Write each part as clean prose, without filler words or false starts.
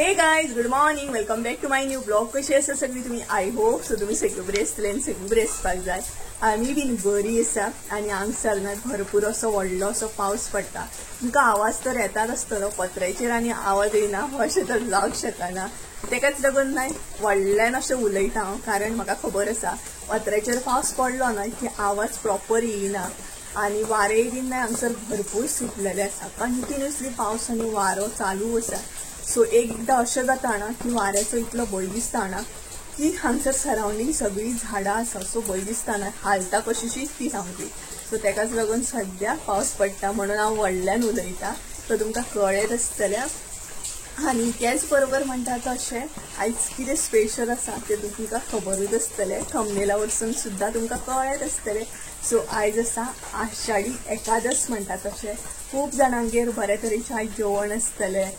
Hey guys, good morning, welcome back to my new blog. कशी आसा सगळी तुम्ही? I hope so तुम्ही सगळी बरी आसतले आनी सगळी बरी आसपाक जाय. आमी बीन बरी आसा आनी हांगसर न्हय भरपूर असो व्हडलो असो पावस पडटा. तुमकां आवाज तर येताच आसतलो पत्र्याचेर आनी आवाज येना अशें तर जावंक शकना. तेकाच लागून न्हय व्हडल्यान अशें उलयता हांव, कारण म्हाका खबर आसा पत्र्याचेर पावस पडलो न्हय की आवाज प्रॉपर येना. आनी वारें बीन न्हय हांगसर भरपूर सुटलेलें आसा. कंटिन्युअसली पावस आनी वारो चालू आसा. सो एकदां अशें जाता ना की वाऱ्याचो इतलो भंय दिसता ना की हांगसर सरावंडींग सगळीं झाडां आसा, सो भंय दिसता ना हालता कशीशीच ती सामकी. सो तेकाच लागून सद्या पावस पडटा म्हणून हांव व्हडल्यान उलयता, सो तुमकां कळ्ळेंच आसतलें. आनी तेच बरोबर म्हणटा तशें आयज कितें स्पेशल आसा तें तुमकां खबरूच आसतलें, थंबनेला वरसून सुद्दां तुमकां कळ्ळेंच आसतलें. सो आयज आसा आषाढी एकादस म्हणटा तशें खूब जाणांगेर बरे तरेचें आयज जेवण आसतलें,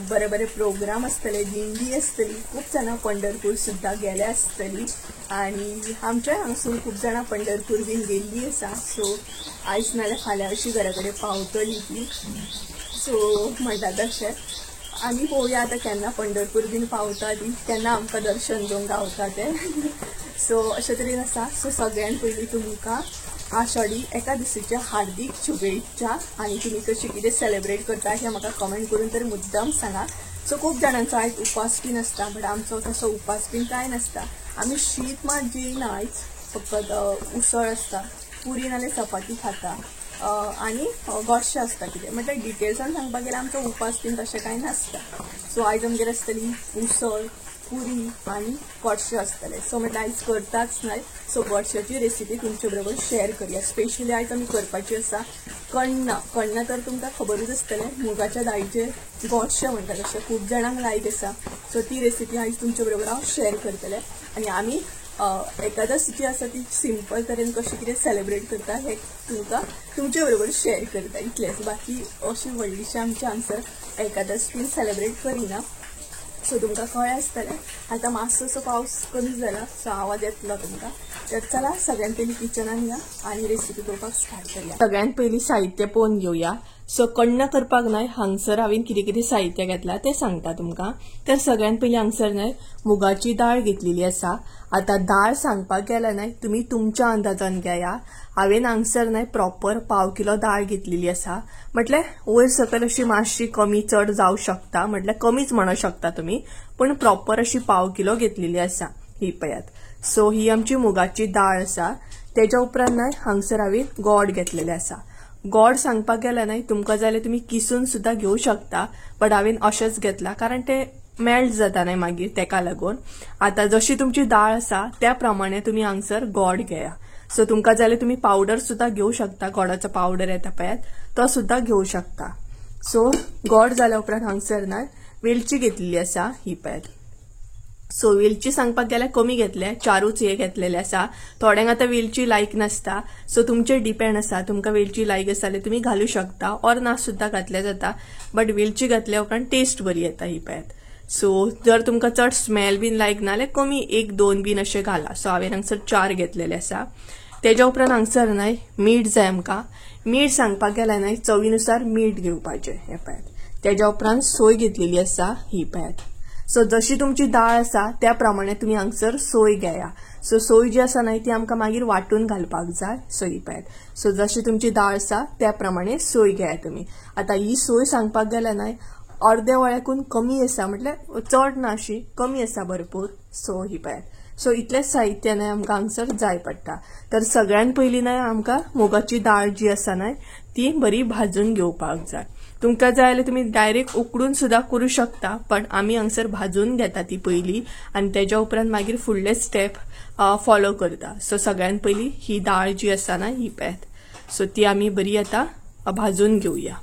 बरे बरे प्रोग्राम आसतले, दिंडी आसतली. खूब जाणां पंढरपूर सुद्दां गेले आसतली आनी आमच्या हांगसून खूब जाणां पंढरपूर बीन गेल्ली आसा. सो आयज नाल्यार फाल्यां अशी घरा कडेन पावतली ती. सो म्हणटा तशें आमी पळोवया आतां केन्ना पंढरपूर बीन पावता ती, केन्ना आमकां दर्शन घेवंक गावता तें. सो अशें तरेन आसा. सो सगळ्यान पयलीं तुमकां आषाढी एकादशीच्या हार्दीक शुभेच्छा आनी तुमी कशी कितें सेलेब्रेट करता हें म्हाका कमेंट करून तर मुद्दाम सांगा. सो खूब जाणांचो आयज उपास बीन आसता, बट आमचो तसो उपास बीन कांय नासता. आमी शीत मात जेयना आयज, फकत उसळ आसता, पुरी नाल्यार चपाती खाता आनी गोडशें आसता कितें. म्हटल्यार डिटेल्सान सांगपाक गेल्यार आमचो उपास बीन तशें कांय नासता. सो आयज आमगेर आसतली उसळ, पुरी आनी गोडशें आसतलें. सो म्हटल्यार आयज करताच न्हय, सो गोडश्याची रेसिपी तुमचे बरोबर शेअर करूया. स्पेशली आयज आमी करपाची आसा कण्णां. कण्णां तर तुमकां खबरूच आसतलें, मुगाच्या दाळीचें गोडशें म्हणटा तशें खूब जाणांक लायक आसा. सो ती रेसिपी आयज तुमचे बरोबर हांव शेअर करतलें. आनी आमी एकादस जी आसा ती सिंपल तरेन कशी कितें सेलेब्रेट करता हें तुमकां तुमचे बरोबर शेअर करता, इतलेंच. बाकी अशी व्हडलीशी आमची हांगसर एकादस बीन सेलेब्रेट करिना. सो तुमकां कळ्ळें आसतलें. आतां मातसो असो पावस कमी जाला, सो आवाज येतलो तुमकां. तर चला सगळ्यान पयलीं किचनान या आनी रेसिपी करपाक स्टार्ट करूया. सगळ्यान पयलीं साहित्य पळोवन घेवया. सो कण्णां करपाक न्हय हांगसर हांवें कितें कितें साहित्य घेतलां तें सांगता तुमकां. तर सगळ्यान पयलीं हांगसर न्हय मुगाची दाळ घेतलेली आसा. आतां दाळ सांगपाक गेल्यार न्हय तुमी तुमच्या अंदाजान घेया. हांवें हांगसर न्हय प्रॉपर पाव किलो दाळ घेतलेली आसा. म्हटल्यार वयर सकयल अशी मातशी कमी चड जावं शकता, म्हटल्यार कमीच म्हणू शकता तुमी, पूण प्रॉपर अशी पाव किलो घेतलेली आसा ही पळयात. सो ही आमची मुगाची दाळ आसा. तेच्या उपरांत न्हय हांगसर हांवें गोड घेतलेलें आसा. गोड सांगपाक गेल्यार न्हय तुमकां जाल्यार तुमी किसून सुद्दां घेवं शकता, बट हांवें अशेंच घेतलां कारण तें मेल्ट जाता न्हय मागीर, तेका लागून. आतां जशी तुमची दाळ आसा त्या प्रमाणे तुमी हांगसर गोड घेया. सो तुमकां जाल्यार तुमी पावडर सुद्दां घेवं शकता, गोडाचो पावडर येता पळयात तो सुद्दां घेवं शकता. सो गोड जाल्या उपरांत हांगसर न्हय वेलची घेतलेली आसा ही पळयात. सो वेलची सांगपाक गेल्यार कमी घेतले, चारूच हे घेतलेले आसा. थोड्यांक आतां वेलची लायक नासता, सो तुमचेर डिपेंड आसा, तुमकां वेलची लायक आसा जाल्यार तुमी घालूं शकता ऑर ना सुद्दां घातल्या जाता, बट वेलची घातल्या उपरांत टेस्ट बरी येता ही पळयात. सो जर तुमकां चड स्मेल बीन लायक ना जाल्यार कमी एक दोन बीन अशें घाला. सो हांवें हांगसर चार घेतलेले आसा. तेज्या उपरांत हांगसर न्हय मीठ जाय आमकां. मीठ सांगपाक गेल्यार न्हय चवीनुसार मीठ घेवपाचें हें पळयात. तेज्या उपरांत सोय घेतलेली आसा ही पळयात. सो जशी तुमची दाळ आसा त्या प्रमाणे तुमी हांगसर सोय घेया. सो सोय जी आसा न्हय ती आमकां मागीर वांटून घालपाक जाय. सो ही पळयात. सो जशी तुमची दाळ आसा त्या प्रमाणे सोय घेया तुमी. आतां ही सोय सांगपाक गेल्यार न्हय अर्दे वळ्याकून कमी आसा, म्हटल्यार चड ना अशी कमी आसा भरपूर. सो ही पळयात. सो इतलेंच साहित्य न्हय आमकां हांगसर जाय पडटा. तर सगळ्यान पयलीं न्हय आमकां मुगाची दाळ जी आसा न्हय ती बरी भाजून घेवपाक जाय. तुमकां जाय जाल्यार तुमी डायरेक्ट उकडून सुद्दां करूं शकता, पण आमी हांगसर भाजून घेता ती पयलीं आनी तेज्या उपरांत मागीर फुडले स्टेप फॉलो करता. सो सगळ्यान पयलीं ही दाळ जी आसा न्हय ही पळयात, सो ती आमी बरी आतां भाजून घेवया.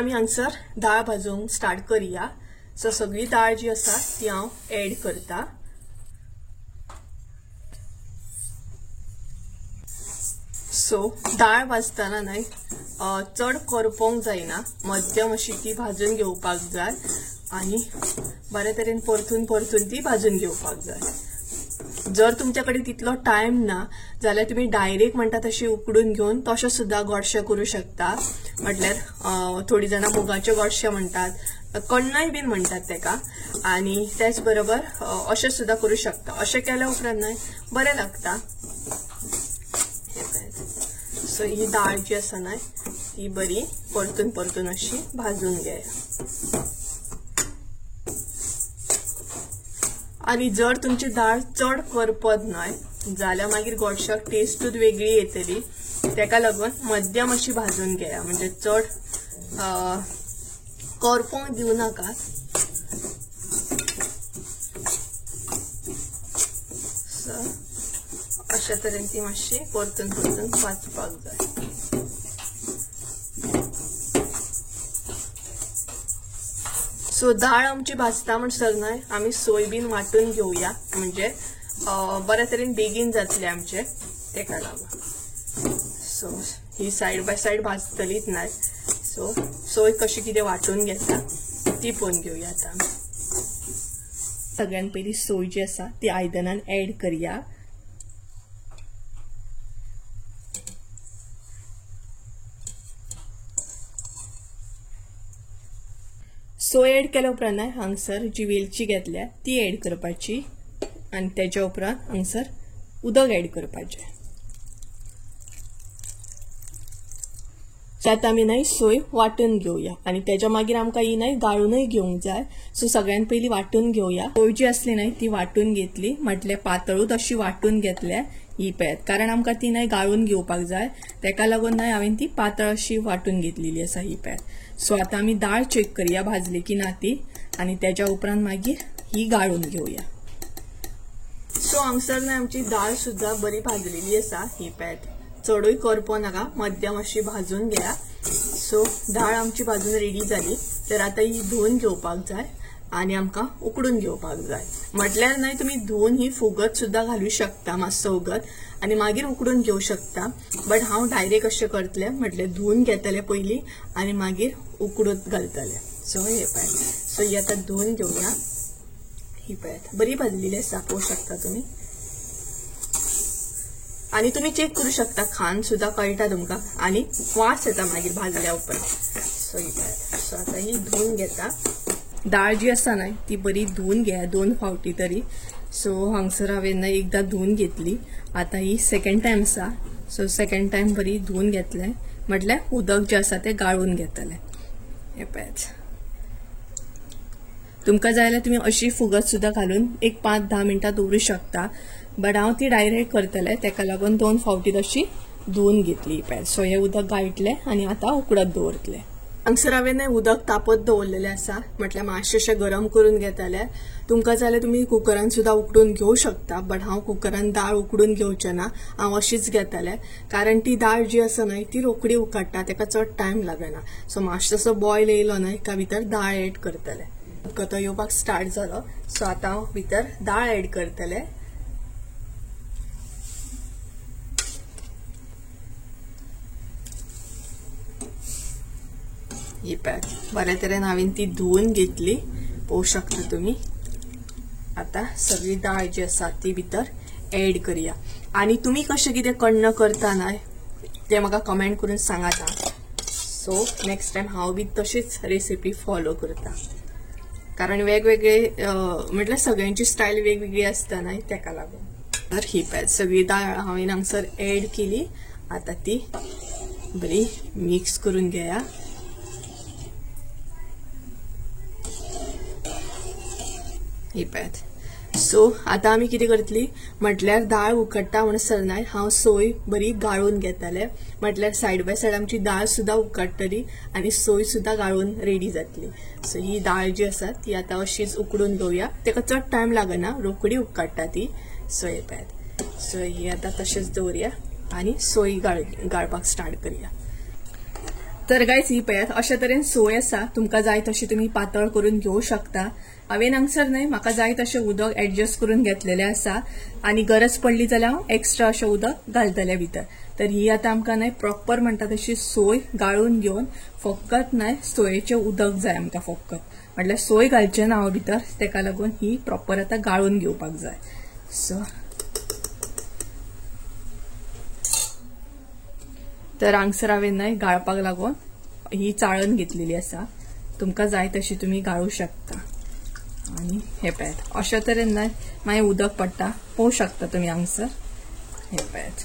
आमी हांगसर दाळ भाजूंक स्टार्ट करूया. सो सगळी दाळ जी आसा ती हांव एड करता. सो दाळ भाजतना न्हय चड करपोवंक जायना, मध्यम अशी ती भाजून घेवपाक जाय आनी बरे तरेन परतून परतून ती भाजून घेवपाक जाय. जर तुमच्याकडे तितलो टायम ना जाल्यार तुम्ही डायरेक्ट म्हणटा तशी उकडून घेवन तशें सुद्दां गोडशें करूं शकता. म्हटल्यार थोडी जाणां मुगाचें गोडशें म्हणटात, कण्णय बीन म्हणटात तेका. आनी त्याच बरोबर अशें सुद्दां करूं शकता. अशें केल्या उपरांत न्हय बरें लागता. सो ही दाळ जी आसा न्हय ती बरी परतून परतून अशी भाजून घेया. आनी जर तुमची दाळ चड करपत न्हय जाल्यार मागीर गोडशाक टेस्टूच वेगळी येतली. तेका लागून मध्यम अशी भाजून घेया, म्हणजे चड करपोंक दिवं नाका. सो अशा तरेन ती मातशी परतून परतून भाजपाक जाय. सो दाळ आमची भाजता म्हणसर न्हय आमी सोय बीन वांटून घेवया, म्हणजे बऱ्या तरेन बेगीन जातले आमचे, तेका लागून. सो ही सायड बाय सायड भाजतलीच न्हय. सो सोय कशी कितें वांटून घेता ती पळोवन घेवया आतां. सगळ्यान पयलीं सोय जी आसा ती आयदनान एड करया. सोय एड केल्या उपरांत हांगसर जी वेलची घेतल्या ती एड करपाची आनी तेच्या उपरांत हांगसर उदक एड करपाचें. आतां आमी न्हय सोय वांटून घेवया आनी तेच्या मागीर आमकां ही न्हय गाळूनय घेवंक जाय. सो सगळ्यान पयलीं वांटून घेवया. सोय जी आसली न्हय ती वांटून घेतली, म्हटल्यार पातळूच अशी वांटून घेतल्या ही पळयात, कारण आमकां ती न्हय गाळून घेवपाक जाय, तेका लागून न्हय हांवें ती पातळ अशी वांटून घेतलेली आसा ही पळयात. सो आतां आमी दाळ चॅक करया भाजली की ना ती आनी तेच्या उपरांत मागीर ही गाळून घेवया. सो हांगसर न्हय आमची दाळ सुद्दां बरी भाजलेली आसा ही पळयात. चडूय करपो नाका, मध्यम अशी भाजून घेया. सो दाळ आमची भाजून रेडी जाली. तर आतां ही धुवन घेवपाक जाय आनी आमकां उकडून घेवपाक जाय. म्हटल्यार न्हय तुमी धुवन ही फुगत सुद्दां घालूं शकता, मातसो उगत, आनी मागीर उकडून घेवं शकता. बट हांव डायरेक्ट अशें करतलें, म्हटल्यार धुवन घेतलें पयलीं आनी मागीर उकडून घालतलें. सो हे पळयात. सो ही आतां धुवन घेवया. ही पळयात बरी भाजलेली आसा, पळोवंक शकता तुमी. आनी तुमी चॅक करूं शकता, खान सुद्दां कळटा तुमकां आनी वास येता मागीर भाजल्या उपरांत. सो ही पळयात. सो आतां ही धुवन घेता. दाळ जी आसा न्हय ती बरी धुवन घेया 2 फावटी तरी. सो हांगसर हांवें न्हय एकदां धुवन घेतली, आतां ही सेकेंड टायम आसा. सो सेकेंड टायम बरी धुवन घेतलें, म्हटल्यार उदक जें आसा तें गाळून घेतलें. हें पळयात. तुमकां जाय जाल्यार तुमी अशी फुगत सुद्दां घालून एक 5-10 मिनटां दवरूं शकता, बट हांव ती डायरेक्ट करतलें, तेका लागून 2 फावटी तशी धुवन घेतली पळयात. सो हें उदक गाळटलें आनी आतां उकडत दवरतलें. हांगसर हांवें न्हय उदक तापत दवरलेलें आसा, म्हटल्यार मातशें अशें गरम करून घेतलें. तुमकां जाल्यार तुमी कुकरान सुद्दां उकडून घेवं शकता, बट हांव कुकरान दाळ उकडून घेवचें ना, हांव अशीच घेतलें, कारण ती दाळ जी आसा न्हय ती रोखडी उकडटा, तेका चड टायम लागना. सो मातसो बॉयल येयलो न्हय का भितर दाळ एड करतलें. तो येवपाक स्टार्ट जालो. सो आतां हांव भितर दाळ एड करतलें. ही पळयात बऱ्या तरेन हांवें ती धुवन घेतली, पळोवंक शकता तुमी. आतां सगळी दाळ जी आसा ती भितर एड करया. आनी तुमी कशें कितें कण्ण करता न्हय तें म्हाका कमेंट करून सांगात. सो नेक्स्ट टायम हांव बी तशीच रेसिपी फॉलो करता, कारण वेगवेगळे म्हटल्यार सगळ्यांची स्टायल वेगवेगळी आसता न्हय, तेका लागून. तर ही पळयात सगळी दाळ हांवें हांगसर एड केली. आतां ती बरी मिक्स करून घेया. ही पळयात. सो आतां आमी कितें करतली म्हटल्यार दाळ उकडटा म्हणसर न्हय हांव सोय बरी गाळून घेतलें, म्हटल्यार सायड बाय सायड आमची दाळ सुद्दां उकडटली आनी सोय सुद्दां गाळून रेडी जातली. सो ही दाळ जी आसा ती आतां अशीच उकडून घेवया, तेका चड टायम लागना, रोखडी उकडटा ती. सो हे पळयात. सो ही आतां तशेंच दवरया आनी सोय गाळपाक स्टार्ट करया. तर गायज ही पळयात अशा तरेन सोय आसा, तुमकां जाय तशी तुमी पातळ करून घेवं शकता. हांवें हांगसर न्हय म्हाका जाय तशें उदक एडजस्ट करून घेतलेलें आसा आनी गरज पडली जाल्यार हांव एक्स्ट्रा अशें उदक घालतलें भितर. तर ही आतां आमकां न्हय प्रॉपर म्हणटा तशी सोय गाळून घेवन फकत न्हय सोयेचें उदक जाय आमकां, फकत म्हटल्यार सोय घालचें ना हांव भितर, तेका लागून ही प्रॉपर आतां गाळून घेवपाक जाय. सो तर हांगसर हांवें न्हय गाळपाक लागून ही चाळण घेतलेली आसा. तुमकां जाय तशी तुमी गाळूं शकता. आनी हे पळयात अशा तरेन न्हय मागीर उदक पडटा, पळोवंक शकता तुमी हांगसर. हे पळयात,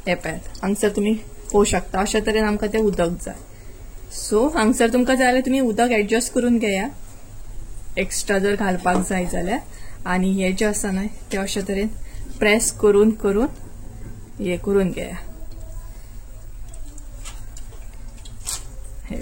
हे पळयात हांगसर तुमी पळोवंक शकता. अशा तरेन आमकां तें उदक जाय. सो हांगसर तुमकां जाय जाल्यार तुमी उदक एडजस्ट करून घेया, एक्स्ट्रा जर घालपाक जाय जाल्यार. आनी हे जे आसा न्हय ते अशा तरेन प्रेस करून करून हे करून घेया. हे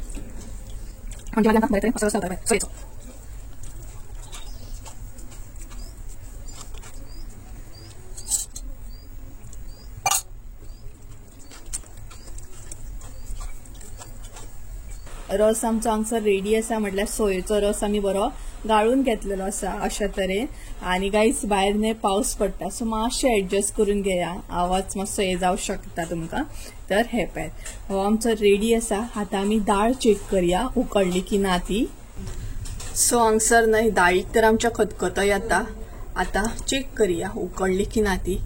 रस आमचो हांगसर रेडी आसा, म्हटल्यार सोयेचो रस आमी बरो गाळून घेतलेलो आसा अशा तरेन. आनी गायस भायर न्हय पावस पडटा, सो मातशें एडजस्ट करून घेया, आवाज मातसो हे जावं शकता तुमकां. तर हे पळयात हो आमचो रेडी आसा. आतां आमी दाळ चॅक करया उकडली की ना ती. सो हांगसर न्हय दाळीक तर आमच्या खतखतो येता, आतां चॅक करया उकडली की ना ती.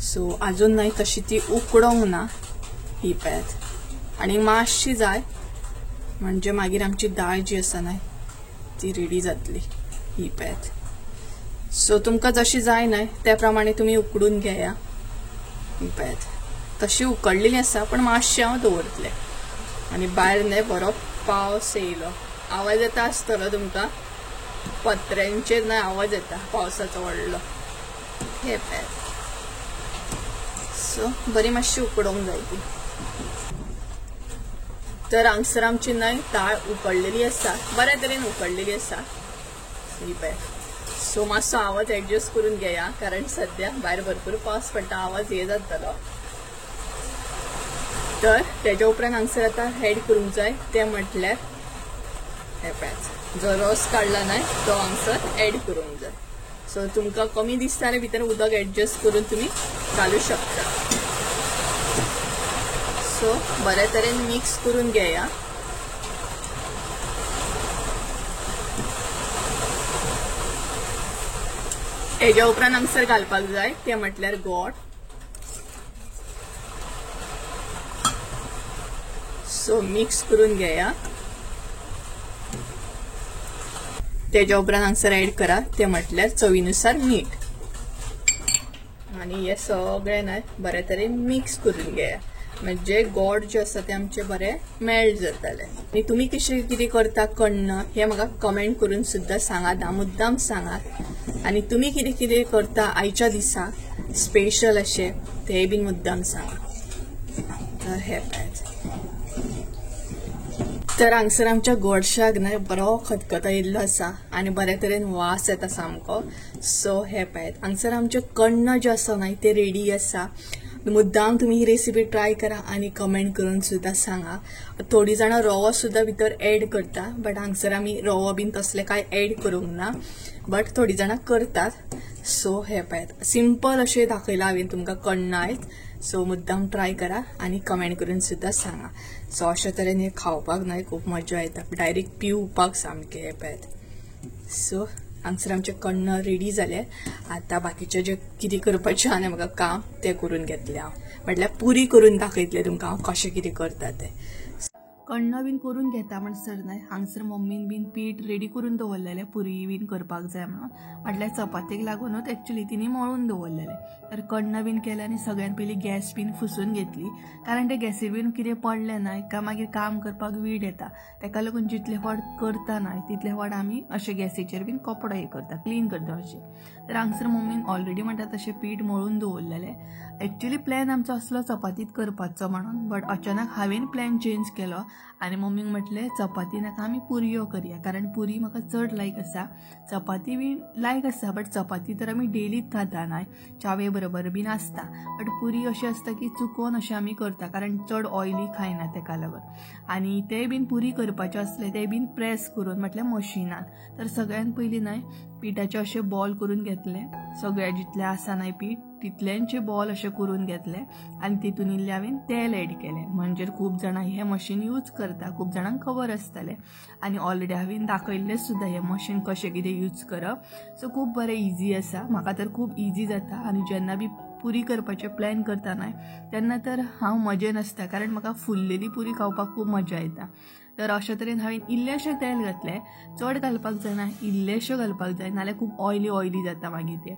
सो आजून न्हय तशी ती उकडोंक ना, ही पळयात. आनी मातशी जाय म्हणजे मागीर आमची दाळ जी आसा न्हय ती रेडी जातली. ही पळयात. सो तुमकां जशी जाय न्हय त्या प्रमाणे तुमी उकडून घेया. ही पळयात तशी उकडलेली आसा, पण मातशें हांव दवरतलें. आनी भायर न्हय बरो पावस येयलो, आवाज येता आसतलो तुमकां, पत्र्यांचेर न्हय आवाज येता पावसाचो व्हडलो. हे पळयात. सो बरी मातशी उकडोंक जाय ती. तर हांगसर आमची न्हय दाळ उकडलेली आसा, बऱ्या तरेन उकडलेली आसा. ही पळय. सो मातसो आवाज एडजस्ट करून घेया, कारण सद्या भायर भरपूर पावस पडटा, आवाज हे जातलो. तर तेज्या उपरांत हांगसर आतां एड करूंक जाय तें म्हटल्यार हे पळयात जो रस काडला न्हय तो हांगसर एड करूंक जाय. सो तुमकां कमी दिसता जाल्यार भितर उदक एडजस्ट करून तुमी घालूं शकता. सो बऱ्या तरेन मिक्स करून घेया. हेज्या उपरांत हांगसर घालपाक जाय तें म्हटल्यार गोड. सो मिक्स करून घेया. तेज्या उपरांत हांगसर एड करा तें म्हटल्यार चवीनुसार मीठ. आनी हे सगळें न्हय बऱ्या तरेन मिक्स करून घेया, म्हणजे गोड जे आसा ते आमचे बरे मेल्ट जातले. आनी तुमी कशें कितें करता कण्ण हें म्हाका कमेंट करून सुद्दां सांगात, मुद्दाम सांगात. आनी तुमी कितें कितें करता आयच्या दिसा स्पेशल अशें तें बीन मुद्दाम सांगात. तर हे पळयात. तर हांगसर आमच्या गोडशाक न्हय बरो खतखतो येयल्लो आसा आनी बऱ्या तरेन वास येता सामको. सो हे पळयात हांगसर आमचें कण्ण जें आसा न्हय तें रेडी आसा. मुद्दाम तुमी ही रेसिपी ट्राय करा आनी कमेंट करून सुद्दां सांगा. थोडी जाणां रवो सुद्दां भितर एड करता, बट हांगसर आमी रवो बीन तसलें कांय एड करूंक ना, बट थोडी जाणां करतात. सो हे पळयात सिंपल अशें दाखयलां हांवें तुमकां कण्ण आयज. सो मुद्दाम ट्राय करा आनी कमेंट करून सुद्दां सांगा. सो अशा तरेन हें खावपाक न्हय खूब मजा येता, डायरेक्ट पिवपाक सामकें. हे पळयात. सो हांगसर आमचें कण्ण रेडी जालें. आतां बाकीचें जें कितें करपाचें आहा म्हाका काम तें करून घेतलें हांव, म्हटल्यार पुरी करून दाखयतलें तुमकां हांव कशें कितें करता तें. कण्ण बीन करून घेता म्हणसर न्हय हांगसर मम्मीन बीन पीठ रेडी करून दवरलेलें पुरी बीन करपाक जाय म्हणून, म्हटल्यार चपातीक लागूनच एक्चुली तिणी मळून दवरलेलें. तर कण्ण बीन केलें आनी सगळ्यान पयलीं गॅस बीन फुसून घेतली, कारण ते गॅसीर बीन कितें पडलें न्हय काय मागीर काम करपाक वीट येता. तेका लागून जितले फावट करता न्हय तितले फावट आमी अशें गॅसीचेर बीन कपडो हे करता, क्लीन करता अशें. तर हांगसर मम्मीन ऑलरेडी म्हणटा तशें पीठ मळून दवरलेलें. एक्चुली प्लॅन आमचो आसलो चपातीत करपाचो म्हणून, बट अचानक हांवें प्लॅन चेंज केलो आनी मम्मीक म्हटलें चपाती नाका आमी पुरयो करया, कारण पुरी म्हाका चड लायक आसा. चपाती बीन लायक आसा, बट चपाती तर आमी डेलीच खाता न्हय, च्यावे बरोबर बीन आसता. बट पुरी अशें आसता की चुकोन अशें आमी करता, कारण चड ऑयली खायना तेका लागून. आनी ते बीन पुरी करपाचें आसलें ते बीन प्रेस करून म्हटल्यार मशिनान. तर सगळ्यान पयलीं न्हय पिठाचे अशें बॉल करून घेतले, सगळ्या जितलें आसा न्हय पीठ तितल्यांचे बॉल अशें करून घेतले आनी तितून इल्लें हांवें तेल एड केलें. म्हणजे खूब जाणां हें मशीन यूज करता, खूब जाणांक खबर आसतलें. आनी ऑलरेडी हांवें दाखयल्लें सुद्दां हें मशीन कशें कितें यूज करप. सो खूब बरें इजी आसा, म्हाका तर खूब इजी जाता. आनी जेन्ना बी पुरी करपाचें प्लॅन करता न्हय तेन्ना तर हांव मजेन आसता, कारण म्हाका फुल्लेली पुरी खावपाक खूब मजा येता. तर अशे तरेन हांवें इल्लेशें तेल घातलें, चड घालपाक जायना, इल्लेशें घालपाक जाय, नाल्यार खूब ऑयली ऑयली जाता मागीर तें.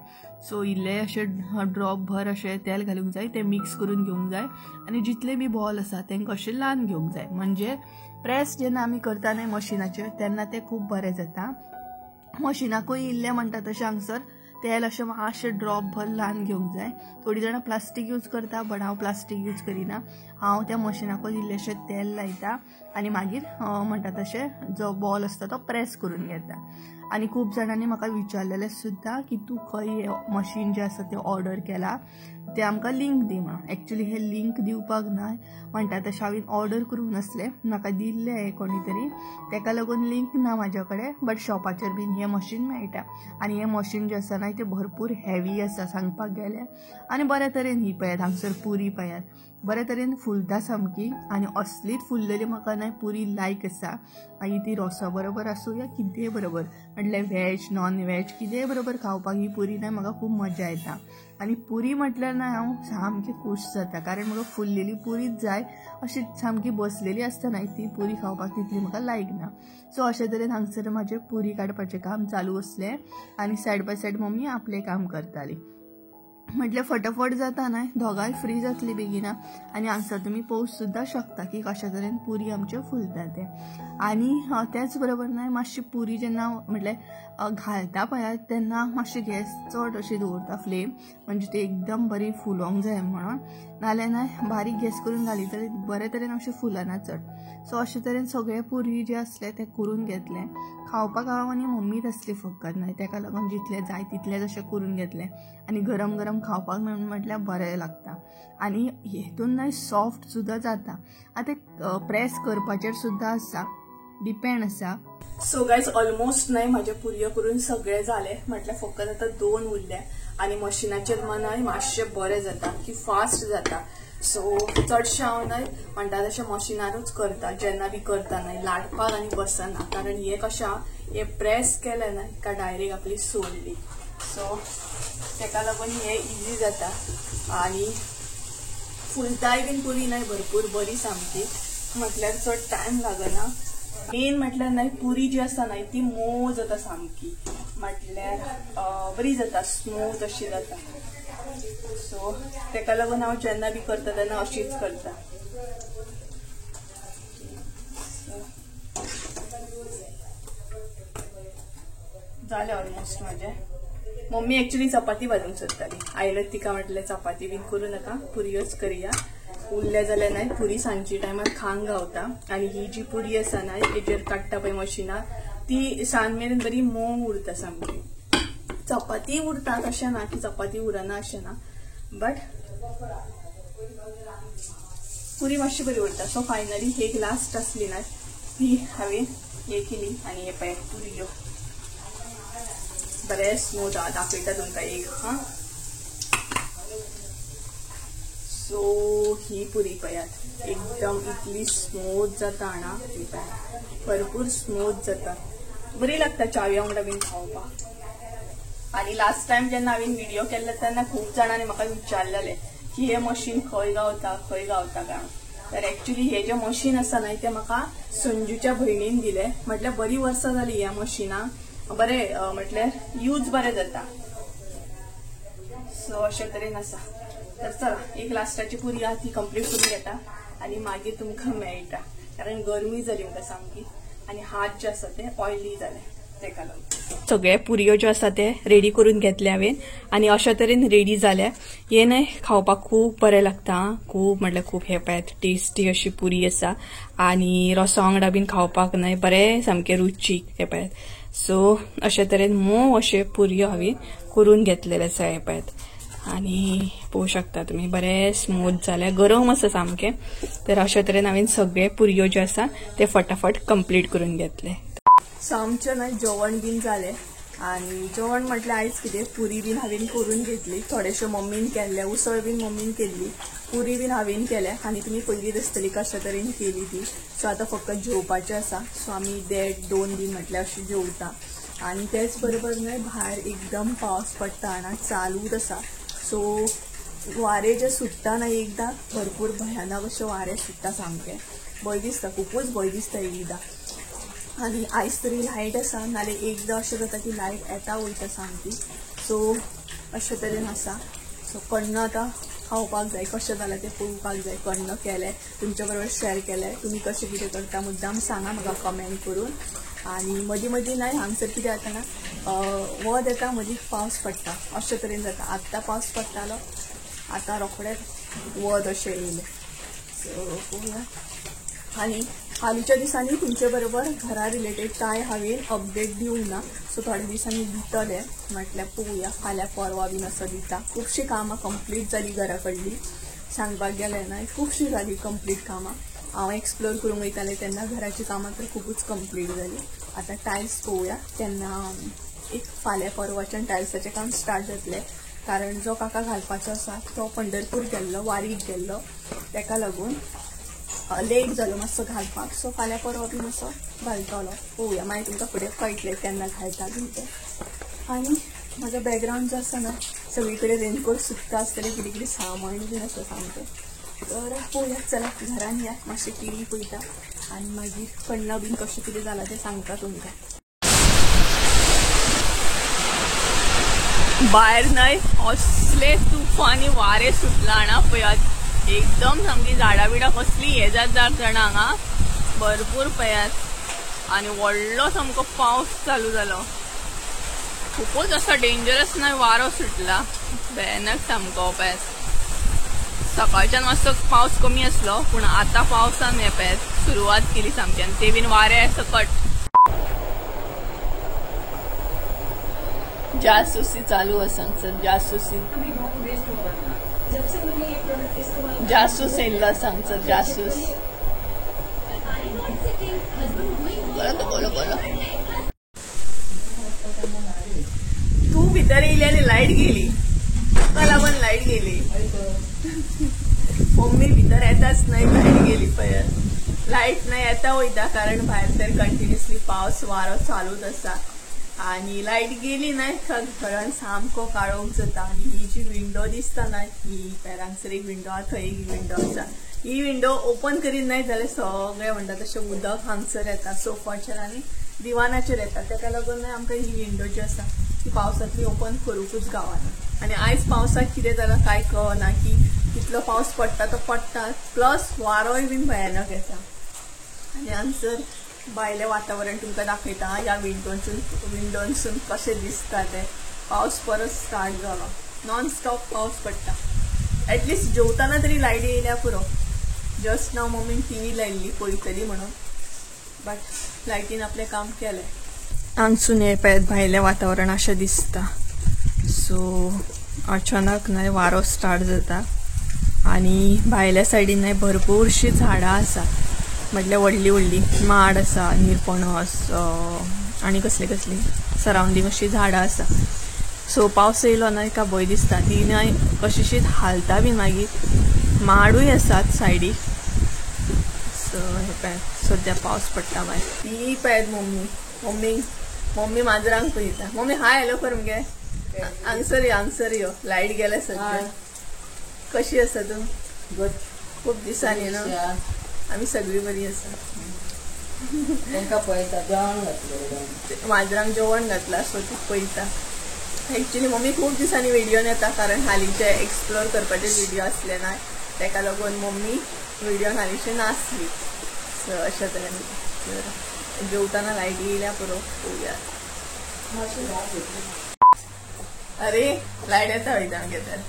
सो इल्लें अशें ड्रॉप भर अशें तेल घालूंक जाय, तें मिक्स करून घेवंक जाय आनी जितले बी बॉल आसा तांकां अशें ल्हान घेवंक जाय. म्हणजे प्रेस जेन्ना आमी करता न्हय मशिनाचेर तेन्ना तें खूब बरें जाता. मशिनाकूय इल्लें म्हणटा तशें हांगसर तेल अशें मातशें ड्रॉप भर ल्हान घेवंक जाय. थोडीं जाणां प्लास्टीक यूज करता, बट हांव प्लास्टीक यूज करिना. हांव त्या मशिनाकूच इल्लेशें तेल लायता आनी मागीर म्हणटा तशें जो बॉल आसता तो प्रेस करून घेता. आनी खूब जाणांनी म्हाका विचारलेलें सुद्दां की तूं खंय मशीन जें आसा तें ऑर्डर केलां तें आमकां लिंक दी म्हणून. एक्चुली हे लिंक दिवपाक ना म्हणटा तशें हांवें ऑर्डर करूंक नासलें, म्हाका दिल्लें कोणी तरी, तेका लागून लिंक ना म्हाज्या कडेन. बट शॉपाचेर बीन हें मशीन मेळटा आनी हें मशीन जें आसा न्हय तें भरपूर हेवी आसा सांगपाक गेल्यार. आनी बऱ्या तरेन ही पळयात हांगसर पुरी पळयात बऱ्या तरेन फुलता सामकी आनी असलीच फुल्लेली म्हाका न्हय पुरी लायक आसा. मागीर ती रोसा बरोबर आसूं या कितेंय बरोबर, म्हटल्यार व्हेज नॉन व्हेज कितेंय बरोबर खावपाक ही पुरी न्हय म्हाका खूब मजा येता. आनी पुरी म्हटल्यार न्हय हांव सामकें खूश जाता, कारण म्हाका फुल्लेली पुरीच जाय, अशी सामकी बसलेली आसता न्हय ती पुरी खावपाक तितली म्हाका लायक ना. सो अशे तरेन हांगसर म्हाजें पुरी काडपाचें काम चालू आसलें आनी सायड बाय सायड मम्मी आपलें काम करताली. म्हटल्यार फटाफट जाता न्हय, दोगांय फ्री जातली बेगिना. आनी हांगसर तुमी पळोवंक सुद्दां शकता की कशा तरेन पुरी आमच्यो फुलता तें. आनी तेच बरोबर न्हय मातशी पुरी जेन्ना म्हटल्यार घालता पळयात तेन्ना मातशी गॅस चड अशी दवरता फ्लेम, म्हणजे ती एकदम बरी फुलोंक जाय म्हणून, नाल्यार न्हय बारीक गॅस करून घाली तरी बरे तरेन अशें फुलना चड. सो अशे तरेन सगळे पुरी जे आसले ते करून घेतले. खावपाक हांव आनी मम्मीच आसली फकत न्हय, तेका लागून जितले जाय तितलेच अशें करून घेतलें आनी गरम गरम खावपाक मेळून म्हटल्यार बरें लागता. आनी हेतून न्हय सॉफ्ट सुद्दां जाता. आतां प्रेस करपाचेर सुद्दां आसा, डिपेंड आसा. सो गायज ऑलमोस्ट न्हय म्हाजे पुरयो करून सगळे जाले, म्हटल्यार फकत आतां 2 उरले आनी मशिनाचेर न्हय मातशें बरें जाता की फास्ट जाता. सो चडशें हांव न्हय म्हणटा तशें मशिनारूच करता जेन्ना बी करता न्हय, लाटपाक आनी बसना, कारण हें कशें हें प्रेस केलें न्हय काय डायरेक्ट आपली सोडली. सो तेका लागून हें इजी जाता आनी फुलताय बीन पुरी न्हय भरपूर बरी सामकी, म्हटल्यार चड टायम लागना. मेन म्हटल्यार न्हय पुरी जी आसा न्हय ती मोव जाता सामकी, म्हटल्यार बरी जाता, स्मूथ अशी जाता. सो तेका लागून हांव जेन्ना बी करता तेन्ना अशीच करता. जालें ऑलमोस्ट म्हाजें. मम्मी एक्चुली चपाती भाजूंक सोदताली, आयले तिका म्हटलें चपाती बीन करूं नाका, पुरयोच करया, उरल्या जाल्यार न्हय पुरी सांजची टायमार खांक गावता. आनी ही जी पुरी आसा न्हय हेजेर काडटा पळय मशिनार ती सांज मेरेन बरी मोव उरता सामकी. चपाती उरता तशें ना की चपाती उरना अशें ना, बट पुरी मातशी बरी उरता. सो फायनली एक लास्ट आसली ना ती हांवें हे केली आनी हे पळय पुरयो बरें स्मूथ दाखयता तुमकां एक. हां, सो ही पुरी पळयात एकदम इतली स्मूथ जाता ना, ही पळयात भरपूर स्मूथ जाता, बरी लागता चावया वांगडा बीन खावपाक. आनी लास्ट टायम जेन्ना हांवें व्हिडिओ केल्लो तेन्ना खूब जाणांनी म्हाका विचारलेलें की हें मशीन खंय गावता खंय गावता काय. तर एक्चुली हें जें मशीन आसा न्हय तें म्हाका संजूच्या भयणीन दिलें, म्हटल्यार बरीं वर्सां जालीं ह्या मशिनाक, बरें म्हटल्यार यूज बरें जाता. सो अशे तरेन आसा. तर चला एक लास्टाची पुरी आहा ती कंप्लीट करून घेता आनी मागीर तुमकां मेळटा, कारण गरमी जाली म्हाका सामकी आनी हात जे आसा ते ऑयली जाले तेका लागून. सगळे पुरयो ज्यो आसा ते रेडी करून घेतले हांवें आनी अशा तरेन रेडी जाल्या. हे न्हय खावपाक खूब बरें लागता, खूब म्हटल्यार खूब. हे पळयात टेस्टी अशी पुरी आसा आनी रोसा वांगडा बीन खावपाक न्हय बरें सामकें रुचीक. हे पळयात. सो अशे तरेन मोव अशे पुरयो हांवें करून घेतलेले आसा. हे पळयात आनी पळोवंक शकता तुमी बरें स्मूथ जाल्या, गरम आसा सामकें. तर अशा तरेन हांवें सगळे पुरयो ज्यो आसा ते फटाफट कंप्लीट करून घेतले. सो आमचें न्हय जेवण बीन जालें आनी जेवण म्हटल्यार आयज कितें पुरी बीन हांवें करून घेतली, थोडेशें मम्मीन केल्लें, उसळ बीन मम्मीन केल्ली, पुरी बीन हांवें केल्या आनी तुमी पयलींच आसतली कशा तरेन केली ती. सो आतां फक्त जेवपाचें आसा. सो आमी 1.5 2 बीन म्हटल्यार अशें जेवता. आनी तेच बरोबर न्हय भायर एकदम पावस पडटा आनी चालूच आसा. सो वारे जे सुट्टा ना एकदां भरपूर भयानक अशें वारे सुट्टा सामकें भंय दिसता, खुबूच भंय दिसता एकदां. आनी आयज तरी लायट आसा, नाल्यार एकदां अशें जाता की लायट येता वयता सामकी. सो अशें तरेन आसा. सो कण्ण आतां खावपाक जाय, कशें जालां तें पळोवपाक जाय. कण्ण केलें तुमच्या बरोबर शेअर केलें, तुमी कशें कितें करता मुद्दाम सांगा म्हाका कमेंट करून. आनी मदीं मदीं ना हांगसर कितें जाता ना, वत येता मदीं पावस पडटा, अशें तरेन जाता. आत्तां पावस पडटालो, आतां रोखडेंच वत अशें येयलें. सो पळोवया. आनी हालींच्या दिसांनी तुमचे बरोबर घरा रिलेटेड कांय हांवें अपडेट दिवंक ना, सो थोड्या दिसांनी दितले, म्हटल्यार पळोवया फाल्यां परवा बीन असो दिता. खुबशीं कामां कंप्लीट जालीं घरा कडलीं, सांगपाक गेलें ना खुबशीं जालीं कंप्लीट कामां. हांव एक्सप्लोर करूंक वयतालें तेन्ना घराचीं कामां तर खुबूच कंप्लीट जालीं. आतां टायल्स पळोवया केन्ना, एक फाल्यां परवाच्यान टायल्साचें काम स्टार्ट जातलें. कारण जो काका घालपाचो आसा तो पंढरपूर गेल्लो, वारीक गेल्लो, तेका लागून लेट जालो मातसो घालपाक. सो फाल्यां परवा बी मातसो घालतलो, पळोवया मागीर तुमकां फुडें कळटलें केन्ना घालता बीन तें. आनी म्हाजो बॅकग्रावंड जो आसा ना सगळी कडेन रेनकोट सुकता आसतलें, कितें कितें सामान बीन आसा सामकें. तर पळोवया, चला घरान या, मातशें टी व्ही पळयता आनी मागीर कण्ण बीन कशें कितें जालां तें सांगता तुमकां. भायर न्हय असले तुफानी वारे सुटला ना पळयात, एकदम सामकी झाडां बिडां कसली हे जात जाणा हांगा भरपूर पळयात. आनी व्हडलो सामको पावस चालू जालो, खुबूच असो डेंजरस न्हय वारो सुटला भयानक सामको पळयात. सकाळच्यान मातसो पावस कमी आसलो पूण आतां पावसान हे पळयात सुरवात केली सामकी, आनी ते बीन वाऱ्या सकट. जासूसी चालू आसा हांगसर, जासूसी जासूस येयल्लो आसा हांगसर, जासूस. बोलो बोलो बोलो. तूं भितर येयली आनी लायट गेली, तुका लागून लायट गेली. मम्मी भितर येताच न्हय, लायट गेली पळयात. लायट न्हय येता वयता कारण भायर तर कंटिन्युअसली पावस वारो चालूच आसा. आनी लायट गेली न्हय घरान सामको काळोख जाता. आनी ही जी विंडो दिसता ना, ही हांगसर एक विंडो आसा, थंय एक विंडो आसा, ही विंडो ओपन करीत न्हय जाल्यार सगळें म्हणटा तशें उदक हांगसर येता, सोफाचेर आनी दिवानाचेर येता. तेका लागून न्हय आमकां ही विंडो जी आसा ती पावसांतली ओपन करूंकूच गावना. आनी आयज पावसाक कितें जालां कांय कळना की कितलो पावस पडटा तो पडटा, प्लस वारोय बीन भयानक येता. आनी हांगसर भायलें वातावरण तुमकां दाखयता, ह्या विंडोनसून कशें दिसता तें. पावस परत स्टार्ट जालो, नॉन स्टॉप पावस पडटा. एटलिस्ट जेवताना तरी लायट येयल्या पुरो. जस्ट नाव मम्मीन टी व्ही लायिल्ली पळयतली म्हणून, बट लायटीन आपलें काम केलें. हांगसून हें पळयात भायलें वातावरण अशें दिसता. सो अचानक न्हय वारो स्टार्ट जाता. आनी भायल्या सायडीन न्हय भरपूरशीं झाडां आसा, म्हटल्यार व्हडली व्हडली माड आसा, निरपणस आनी कसली कसली सरावंडींग अशीं झाडां आसा. सो पावस येयलो न्हय का भंय दिसता, ती न्हय कशीशीच हालता बीन. मागीर माडूय आसात सायडीक. सो हे पळयात सद्या पावस पडटा भायर. ती पळयात मम्मी, मम्मी मम्मी माजरांक पळयता. मम्मी हाय हॅलो कर मगे, हांगसर यो, हांगसर यो. लायट गेल्या सद्या. कशी आसा तूं? खूब दिसांनी न्हू आमी सगळीं बरी आसा. तांकां पळयता, जेवण घातलें, माजरांक जेवण घातलां, सो ती पळयता. एक्चुली मम्मी खूब दिसांनी व्हिडियोन येता, कारण हालींचे एक्सप्लोर करपाचे व्हिडियो आसले ना, तेका लागून मम्मी व्हिडियोन हालींचे नासली. सो अशें तरेन जेवताना लायट येयल्या पुरो, पळोवया. अरे लायट येता वयता आमगे तर.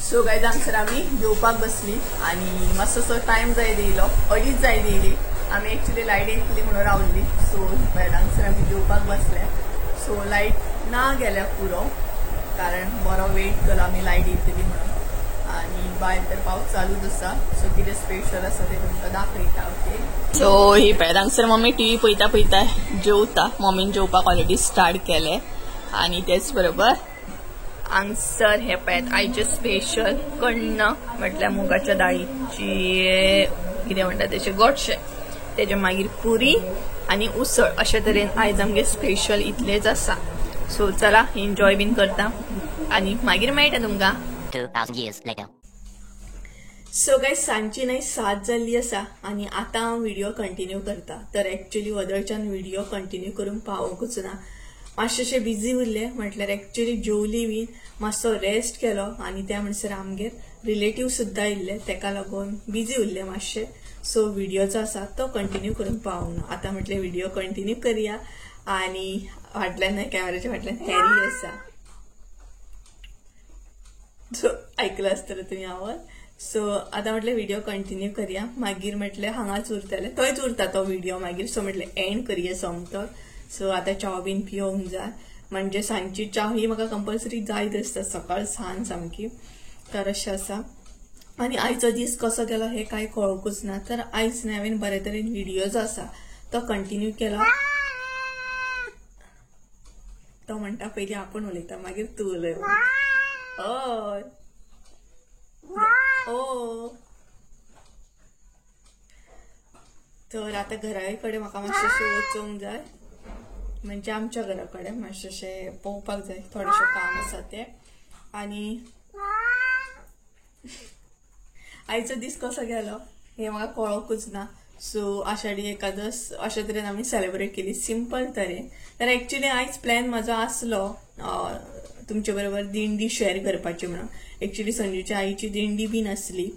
सो गायज हांगसर आमी जेवपाक बसली आनी मातसो टायम जायत येयलो, 2.5 जायत येयली. आमी एक्चुली लायट येतली म्हणून रावली. सो हांगसर आमी जेवपाक बसले. सो लायट ना गेल्या पुरो, कारण बरो वेट केलो आमी लायट येतली म्हणून. आनी भायर तर पावस चालूच आसा. सो कितें स्पेशल आसा तें तुमकां दाखयता. ओके, सो ही पळयात हांगसर मम्मी टी व्ही पळयता पळयता जेवता. मम्मीन जेवपाक ऑलरेडी स्टार्ट केलें. आनी तेच बरोबर हांगसर हे पळयात आयचें स्पेशल कण्ण, म्हटल्यार मुगाच्या दाळीची कितें म्हणटा तेचें गोडशें, तेजे मागीर पुरी आनी उसळ. अशे तरेन आयज आमगे स्पेशल इतलेंच आसा. सो चला एन्जॉय बीन करता आनी मागीर मेळटा तुमकां. 2,000 years later. So guys सांजची न्हय 7 जाल्ली आसा आनी आतां हांव व्हिडिओ कंटिन्यू करता. तर एक्चुअली वदळच्यान व्हिडिओ कंटिन्यू करूंक पावोंकूच ना, मातशें बिजी उरलें. म्हटल्यार एक्चुअली जेवली बीन, मातसो रेस्ट केलो आनी त्या म्हणसर आमगेर रिलेटीव सुद्दां येयल्ले, तेका लागून बिजी उरलें मातशें. सो व्हिडिओ जो आसा तो कंटिन्यू करूंक पावोंक ना. आतां म्हटलें व्हिडिओ कंटिन्यू करया. आनी फाटल्यान कॅमेराच्या फाटल्यान हॅरी आसा, सो आयकलो आसतलो तुमी आवाज. सो आतां म्हटलें व्हिडिओ कंटिन्यू करया. मागीर म्हटलें हांगाच उरतलें, थंयच उरता तो व्हिडिओ मागीर. सो म्हटलें एंड करया सोमतो. सो आतां च्याव बीन पिवंक जाय, म्हणजे सांजची च्या ही म्हाका कंपल्सरी जायत आसता सकाळ सान सामकी. तर अशें आसा. आनी आयचो दीस कसो गेलो हें कांय कळोंकूच ना. तर आयज न्हय हांवें बरे तरेन व्हिडिओ जो आसा तो कंटिन्यू केलो. तो म्हणटा पयलीं आपूण उलयता मागीर तूं उलय. हय ओ तर आतां घरा कडेन म्हाका मातशें वचूंक जाय, म्हणजे आमच्या घरा कडेन मातशें पळोवपाक जाय, थोडेशें काम आसा तें. आनी आयचो दीस कसो गेलो हें म्हाका कळोंकूच ना. सो आषाढी एकादस अशे तरेन आमी सेलेब्रेट केली, सिंपल तरेन. तर एक्चुअली आयज प्लॅन म्हाजो आसलो तुमचे बरोबर दिंडी शेअर करपाची म्हणून. एक्चुअली संजूच्या आईची दिंडी बी नासली,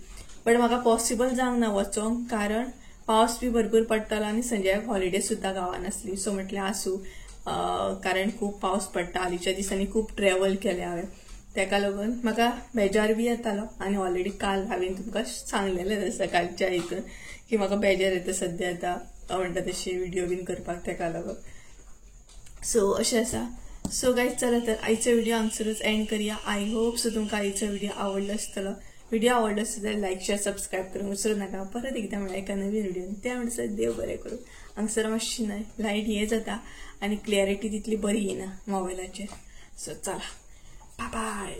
बट म्हाका पॉसिबल जावंक ना वचोंक, कारण पावस बी भरपूर पडटालो आनी संजयाक हॉलिडे सुद्दां गांवान आसली. सो म्हटलें आसूं, कारण खूब पावस पडटा, हालींच्या दिसांनी खूब ट्रॅवल केलें हांवें, तेका लागून म्हाका बेजार बी येतालो. आनी ऑलरेडी काल हांवें तुमकां सांगलेलें आसा कालच्या हितून की म्हाका बेजार येता सद्या आतां म्हणटा तशें व्हिडिओ बीन करपाक, तेका लागून. सो अशें आसा. सो गायज चला तर आयचो व्हिडिओ हांगसरूच एंड करया. I hope so तुमकां आयचो व्हिडिओ आवडलो आसतलो. व्हिडिओ आवडलो आसलो जाल्यार लायक शेअर सबस्क्रायब करूंक विसरूं नाका. परत एकदां म्हळ्यार एका नवीन व्हिडिओ. त्या म्हणसर देव बरें करूं. हांगसर मातशी न्हय लायट ये जाता आनी क्लॅरिटी तितली बरी येना मोबायलाचेर. सो चला, बाय बाय.